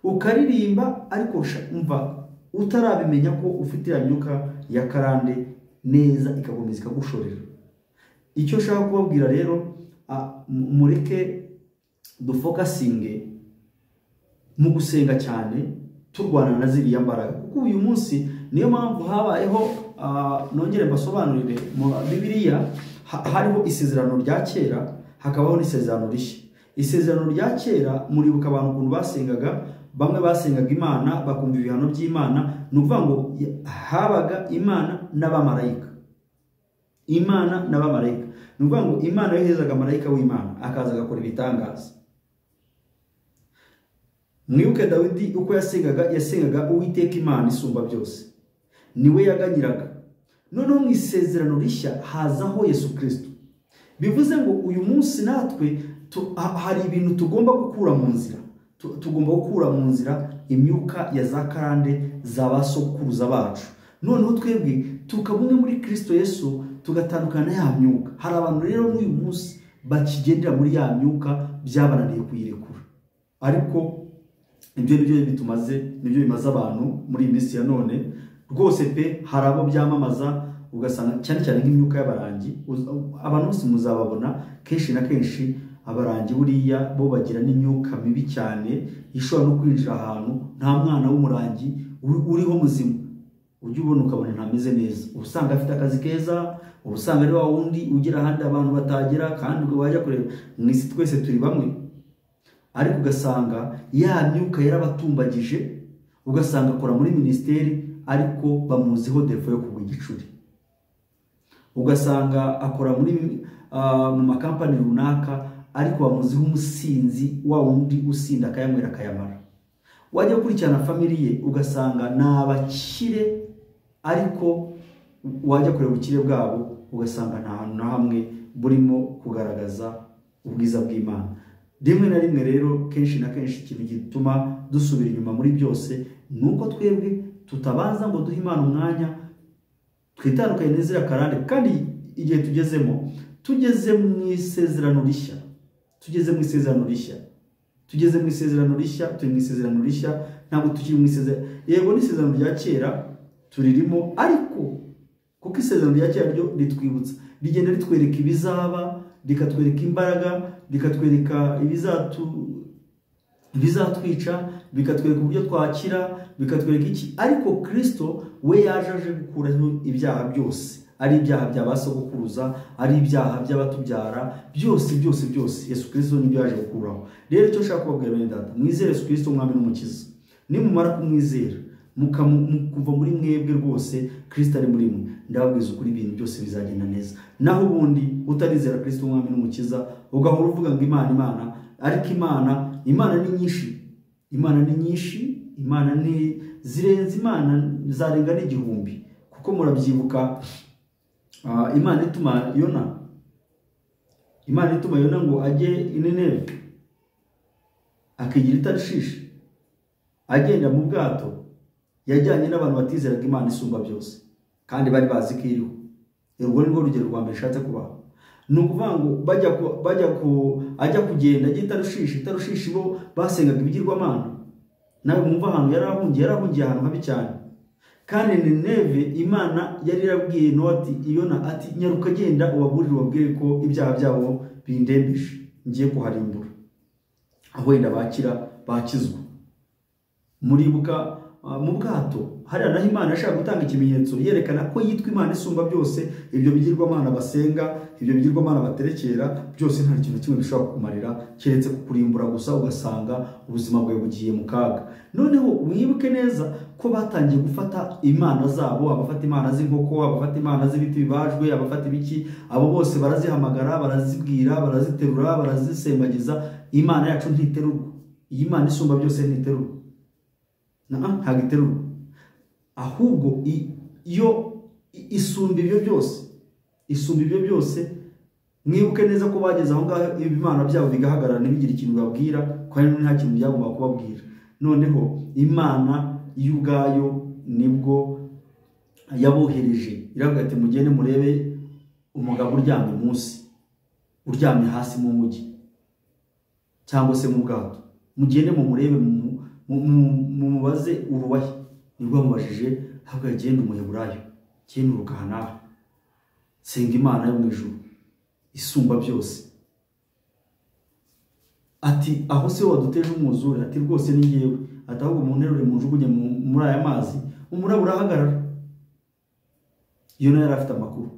ukaririmba ariko umva utarabimenya ko ufite iriya myuka ya karande neza, ikakomeza ikagushorera. Icyo nshaka kubabwira rero, mureke dufokasinge mu gusenga cyane, turwana na ziriya mbaraga, kuko uyu munsi niyo mpamvu habayeho. Nongere mbasobanurire, mu Bibiliya hariho isezerano rya kera, hakabaho n'isezerano rishya. Isezerano rya kera muribuka abantu ukuntu basengaga, bamwe basengaga Imana bakumva ibihano by'Imana, ni ukuvuga ngo habaga Imana n'abamarayika, Imana n'abamarayika. Ni ukuvuga ngo Imana yoherezaga marayika w'Imana akaza agakora ibitangaza. Mwibuke Dawidi uko yasengaga, yasengaga Uwiteka Imana isumba byose, niwe yaganyiraga. Noneho mu isezerano rishya hazaho Yesu Kristo. Bivuze ngo uyu munsi natwe hari ibintu tugomba gukura mu nzira. Tugomba gukura mu nzira imyuka ya za karande za basokuruza bacu, noneho twebwe tukaba umwe muri Kristo Yesu, tugatandukana na ya myuka. Hari abantu rero n'uyu munsi bakigendera muri ya myuka, byabananiye kuyirekura, ariko ibyo nibyo bitumaze, nibyo bimaze abantu muri iyi minsi ya none rwose pe. Hari abo byamamaza, ugasanga cyane cyane nk'imyuka y'abarangi, abantu bose muzababona kenshi na kenshi. Abarangi buriya bo bagira n'imyuka mibi cyane ishobora no kwinjira ahantu nta mwana w'umurangi uriho muzima ujya ubona, ukabona ntameze neza. Uba usanga afite akazi keza, uba usanga ari wa wundi ugera ahandi abantu batagera, kandi wajya kureba mu isi twese turi bamwe, ariko ugasanga ya myuka yarabatumbagije, ugasanga akora muri minisiteri ariko bamuziho defo yo kugwa igicuri, ugasanga akora muri mu makampani runaka ariko bamuziho umusinzi, wa wundi usinda akayanywera akayamara. Wajya gukurikirana family ye ugasanga ni abakire, ariko wajya kureba ubukire bwabo ugasanga nta hantu na hamwe burimo kugaragaza ubwiza bw'Imana. Rimwe na rimwe rero, kenshi na kenshi, ikintu gituma dusubira inyuma muri byose ni uko twebwe tutabanza ngo duhe Imana umwanya, twitandukanye n'iziriya karande. Kandi igihe tugezemo, tugeze mu isezerano rishya, tugeze mu isezerano rishya, tugeze mu isezerano rishya, turi mu isezerano rishya, ntabwo tukiri mu isezerano. Yego, n'isezerano rya kera turirimo, ariko kuko isezerano rya kera ryo ritwibutsa, rigenda ritwereka ibizaba, rikatwereka imbaraga, rikatwereka ibizatwica, bikatwereka uburyo twakira, bikatwereka iki. Ariko Kristo we yaje aje gukuraho ibyaha byose, ari ibyaha bya basogokuruza, ari ibyaha by'abatubyara, byose byose byose Yesu Kristo nibyo yaje gukuraho. Rero icyo nshaka kubabwira, bene data, mwizere Yesu Kristo umwami n'umukiza. Nimumara kumwizera, mukumva muri mwebwe rwose Kristo ari muri mwe, ndababwiza ukuri, ibintu byose bizagenda neza. Naho ubundi utarizera Kristo umwami n'umukiza, ugahora uvuga ngo Imana, Imana, ariko Imana ni nyinshi, Imana ni nyinshi, Imana ni zirenze, Imana zarenga n'igihumbi. Kuko murabyibuka, Imana ituma Yona, Imana ituma Yona ngo ajye i Nineve, akigira i Tarishishi, agenda mu bwato yajyanye n'abantu batizeraga Imana isumba byose, kandi bari bazi ko iriho. Urwo ni rwo rugero rwa mbere nshatse kubaha. Ni ukuvuga ngo ajya kugenda ajya i Tarushishi. Tarushishi bo basengaga ibigirwamana. Nawe mwumva ahantu yari ahungiye, yari ahungiye ahantu habi cyane. Kandi Nineve, Imana yari yarabwiye Nowa ati, Yona ati: "Nyaruka, genda ubaburire, ubabwire ko ibyaha byabo bindembeje, ngiye kuharimbura, aho wenda bakira bakizwa." Muribuka mu bwato hariya naho Imana yashaka gutanga ikimenyetso yerekana ko yitwa Imana isumba byose. Ibyo bigirwamana basenga, ibyo bigirwamana baterekera byose, nta kintu kimwe bishobora kukumarira keretse kukurimbura gusa, ugasanga ubuzima bwawe bugiye mu kaga. Noneho mwibuke neza ko batangiye gufata imana zabo, abafata imana z'inkoko, abafata imana z'ibiti bibajwe, abafata ibiki, abo bose barazihamagara, barazibwira, baraziterura, barazisembagiza. Imana yacu ntiterurwa, iyi Mana isumba byose ntiterurwa, ntabwo iterurwa, ahubwo iyo isumba ibyo byose, isumba ibyo byose. Mwibuke neza ko bageze aho ngaho ibimana byabo bigahagarara, ntibigire ikintu babwira, ko nta kintu byagomba kubabwira. Noneho Imana yo ubwayo nibwo yabohereje, iravuga ati: "Mugende murebe umugabo uryamye munsi, uryamye hasi mu mujyi cyangwa se mu bwato, mugende mumurebe, mumubaze urubahe." Nibwo bamubajije, ahubwo: "Genda umuheburayo, genda uruka nawe, senga Imana yo mu ijuru isumba byose." Ati: "Aho se waduteje umwuzure?" Ati: "Rwose ni ngewe." Ati: "Ahubwo munterure munjugunye muri aya mazi." Umuraba urahagarara. Yona yari afite amakuru.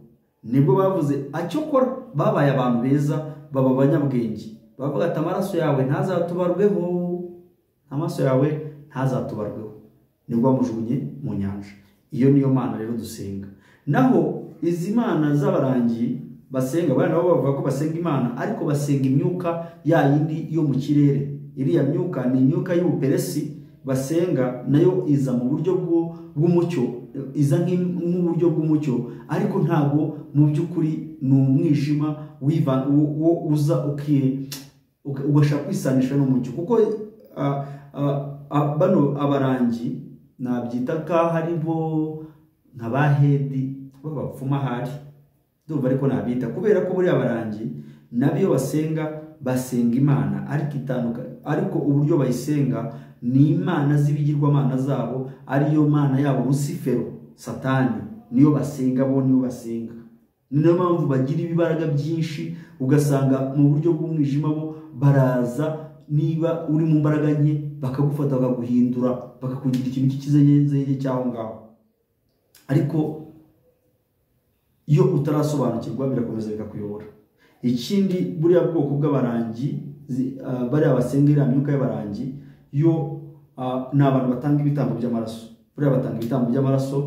Nibwo bavuze acyokora, babaye abantu beza, baba abanyabwenge, bavuga ati: "Amaraso yawe ntazatubarweho, amaraso yawe ntazatubarweho." Nibwo bamujugunye mu nyanja. Iyo niyo Mana rero dusenga. Naho izi mana z'abarangi basenga, bari nabo bavuga ko basenga Imana, ariko basenga imyuka ya yindi yo mu kirere. Iriya myuka ni imyuka y'ubuperesi. basenga nayo iza mu buryo bw'umucyo, iza nk'uburyo bw'umucyo, ariko ntago mu by'ukuri ni umwijima wo uza ugashaka kwisanisha n'umucyo. Kuko bano abarangi nabyita ka haribo nka bahedi b'abapfuma hari ndumva, ariko nabita kubera ko buri abarangi nabyo basenga Imana ariko itandukanye, ariko uburyo bayisenga ni imana z'ibigirwamana zabo, ariyo mana yabo Rusifero Satani, niyo basenga bo, niyo basenga. Niyo mpamvu bagira ibibaraga byinshi, ugasanga mu buryo bw'umwijima bo baraza, niba uri mu mbaraga nke bakagufata bakaguhindura, bakakugira ikintu cy'ikizegezege cy'aho ngaho. Ariko iyo utarasobanukirwa birakomeza bikakuyobora. Ikindi buriya bwoko bw'abarangi, bariya basenga iriya myuka y'abarangi yo, ni abantu batanga ibitambo by'amaraso. Buriya batanga ibitambo by'amaraso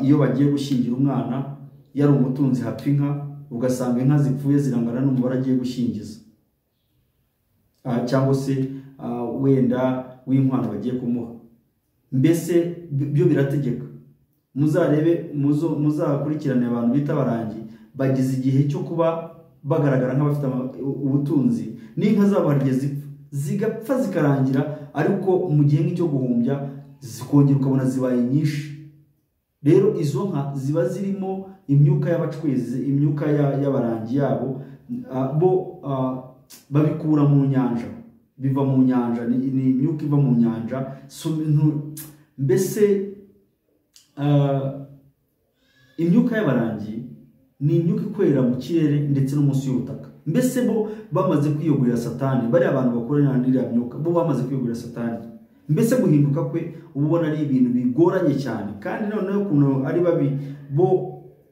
iyo bagiye gushyingira umwana, yari umutunzi hapfa inka, ugasanga inka zipfuye zirangana n'umubare agiye gushyingiza, cyangwa se wenda w'inkwano bagiye kumuha. Mbese byo birategeka. Muzarebe, muzakurikirane abantu bita abarangi bagize igihe cyo kuba bagaragara nk'abafite ubutunzi, n'inka zabo hari igihe zipfa zigapfa zikarangira, ariko mu gihe nk'icyo guhumbya zikongera ukabona zibaye nyinshi. Rero izo nka ziba zirimo imyuka y'abacwezi, imyuka y'abarangi yabo, bo babikura mu nyanja, biva mu nyanja, ni imyuka iva mu nyanja. Mbese imyuka y'abarangi ni imyuka ikorera mu kirere ndetse no munsi y'ubutaka. Mbese bo bamaze kwiyegurira Satani, bari abantu bakorana n'iriya myuka, bo bamaze kwiyegurira Satani. Mbese guhinduka kwe uba ubona ari ibintu bigoranye cyane. Kandi noneho ukuntu ari babi bo,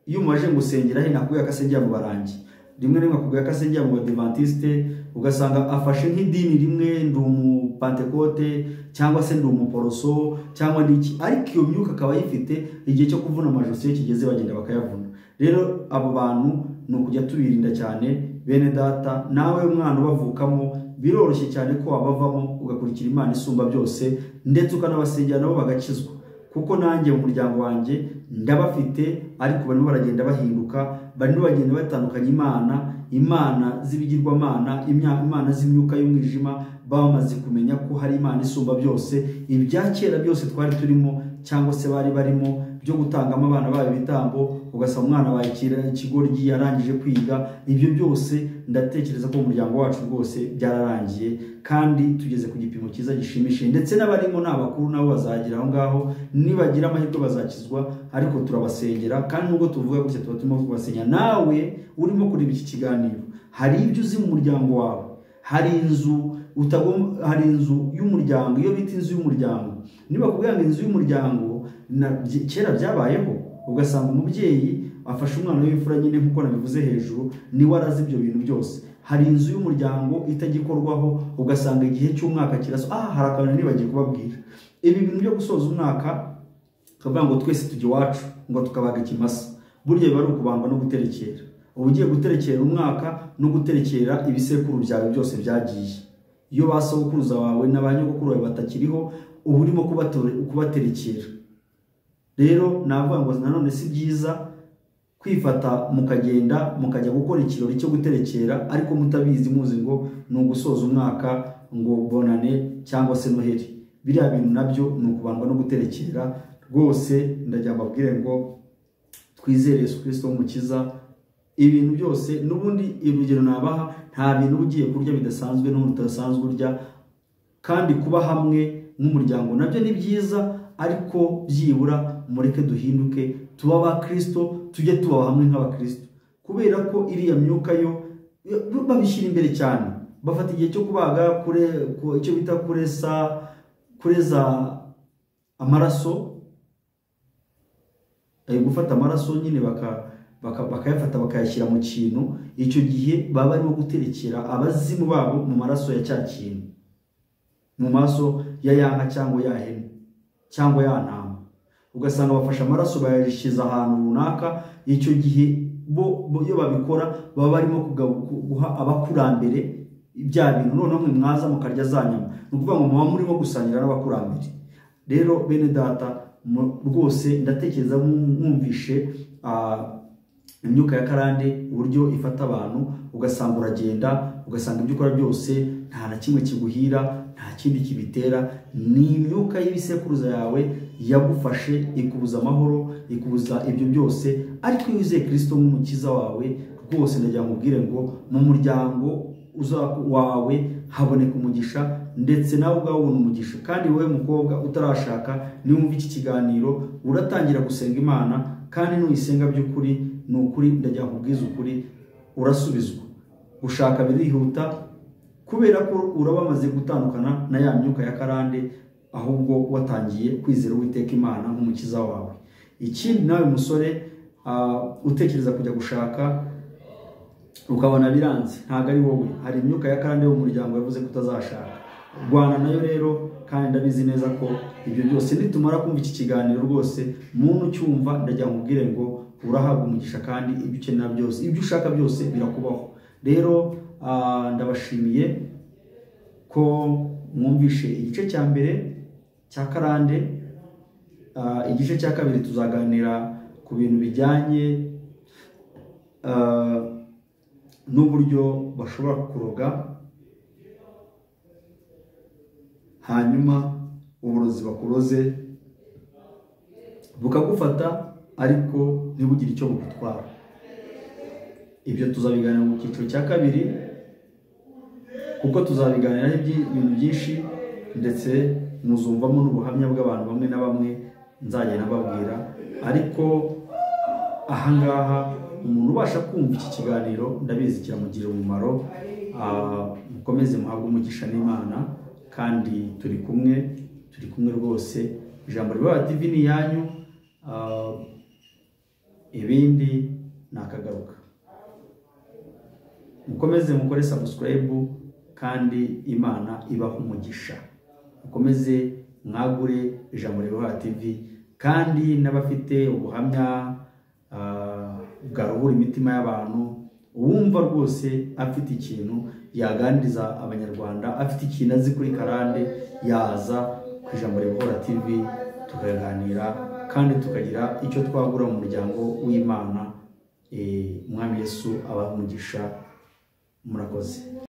iyo umaje gusengera he nakubwiye ko asengera mu barangi, rimwe rimwe akubwiye ko asengera mu badivantiste, ugasanga afashe nk'idini rimwe, ndi umupantekote cyangwa se ndi umuporoso cyangwa n'iki, ariko iyo myuka akaba ayifite, igihe cyo kuvuna amajosi iyo kigeze bagenda bakayavuna. Rero abo bantu ni ukujya tubirinda cyane bene data. Nawe umwana ubavukamo biroroshye cyane ko wabavamo ugakurikira Imana isumba byose, ndetse ukanabasengera nabo bagakizwa. Kuko nanjye mu muryango wanjye ndabafite, ariko barimo baragenda bahinduka, barimo bagenda batandukanya Imana, imana z'ibigirwamana, imana z'imyuka y'umwijima. Bamaze kumenya ko hari Imana isumba byose. Ibya kera byose twari turimo cyangwa se bari barimo byo gutangamo abana babo ibitambo, ugasaba umwana wakira ikigoryi yarangije kwiga, ibyo byose ndatekereza ko umuryango wacu rwose byararangiye, kandi tugeze ku gipimo cyiza gishimishije. Ndetse n'abarimo n'abakuru nabo bazagira aho ngaho, nibagira amahirwe bazakizwa, ariko turabasengera. Kandi nubwo tuvuga gutya tuba turimo kubasengera. Nawe urimo kureba iki kiganiro, hari ibyo uzi mu muryango wawe, hari inzu utagomba, hari inzu y'umuryango, iyo bita inzu y'umuryango. Niba kubwira ngo inzu y'umuryango kera byabayeho, ugasanga umubyeyi afashe umwana w'imfura nyine nkuko nabivuze hejuru, niwe arazi ibyo bintu byose. Hari inzu y'umuryango itagikorwaho, ugasanga igihe cy'umwaka kiraso. Hari akantu nibagiye kubabwira. Ibi bintu byo gusoza umwaka tukavuga ngo twese tujye iwacu ngo tukabaga ikimasa, burya biba ari ukubamba no guterekera. Uba ugiye guterekera umwaka no guterekera ibisekuru byawe byose byagiye. Iyo ba sogokuruza wawe na ba nyogokuru bawe batakiriho, uba urimo kubaterekera. Rero navuga ngo nanone si byiza kwifata mukagenda mukajya gukora ikirori cyo guterekera, ariko mutabizi, muzi ngo ni ugusoza umwaka ngo bonane cyangwa se Noheli. Biriya bintu nabyo ni ukubandwa no guterekera. Rwose ndagira mbabwire ngo twizere Yesu Kristo w'Umukiza. Ibintu byose n'ubundi urugero nabaha, nta bintu ugiye kurya bidasanzwe n'ubundi udasanzwe urya, kandi kuba hamwe nk'umuryango nabyo ni byiza, ariko byibura mureke duhinduke tuba abakristo, tujye tuba hamwe nk'abakristo. Kubera ko iriya myuka yo babishyira imbere cyane, bafata igihe cyo kubaga icyo bita kureza amaraso, gufata amaraso nyine bakayafata bakayashyira mu kintu. Icyo gihe baba barimo guterekera abazimu babo mu maraso ya cya kintu, mu maraso ya yanka cyangwa ya hene cyangwa ya ntama. Ugasanga bafashe amaraso bayashyize ahantu runaka. Icyo gihe bo iyo babikora baba barimo guha abakurambere Bya bintu noneho mwe mwaza mukarya za nyama, ni ukuvuga ngo muba murimo gusangira n'abakurambere. Rero bene data, rwose ndatekereza mwumvishe imyuka ya karande uburyo ifata abantu, ugasanga uragenda ugasanga ibyo ukora byose nta na kimwe kiguhira, nta kindi kibitera, ni imyuka y'ibisekuruza yawe yagufashe ikubuza amahoro, ikubuza ibyo byose. Ariko iyo wizeye Kristo nk'umukiza wawe, rwose ndagira ngo ubwire ngo mu muryango wawe haboneka umugisha, ndetse nawe ubwawe ubona umugisha. Kandi wowe mukobwa utarashaka, niwumva iki kiganiro uratangira gusenga Imana, kandi nuyisenga by'ukuri, ni ukuri ndagira ngo ubwize ukuri, urasubizwa. Gushaka birihuta kubera ko uraba wamaze gutandukana na ya myuka ya karande, ahubwo watangiye kwizera Uwiteka Imana nk'umukiza wawe. Ikindi nawe musore utekereza kujya gushaka ukabona biranze, ntabwo ari wowe, hari imyuka ya karande yo mu muryango yavuze ko utazashaka. Rwana nayo rero, kandi ndabizi neza ko ibyo byose nitumara kumva iki kiganiro rwose muntu ucyumva, ndagira ngo ubwire ngo urahabwa umugisha, kandi ibyo ukenera byose, ibyo ushaka byose birakubaho. Rero ndabashimiye ko mwumvishe igice cya mbere cya karande. Igice cya kabiri tuzaganira ku bintu bijyanye n'uburyo bashobora kuroga, hanyuma uburozi bakuroze bukagufata ariko ntibugire icyo bugutwara. Ibyo tuzabiganira mu cyiciro cya kabiri, kuko tuzabiganiraho ibintu byinshi, ndetse muzumvamo n'ubuhamya bw'abantu bamwe na bamwe nzagenda mbabwira. Ariko ahangaha umuntu ubasha kumva iki kiganiro ndabizi kiramugirira umumaro. Mukomeze muhabwe umugisha n'Imana, kandi turi kumwe, turi kumwe rwose. Ijambo Ribohora TV ni iyanyu, ibindi nakagaruka. Mukomeze mukore subscribe, kandi Imana ibahe umugisha. Mukomeze mwagure Ijambo Ribohora TV, kandi n'abafite ubuhamya bwaruhura imitima y'abantu, uwumva rwose afite ikintu yaganiriza abanyarwanda, afite ikintu azi kuri karande, yaza ku Ijambo Ribohora TV tukaganira, kandi tukagira icyo twagura mu muryango w'Imana. Umwami Yesu abahe umugisha. Murakoze.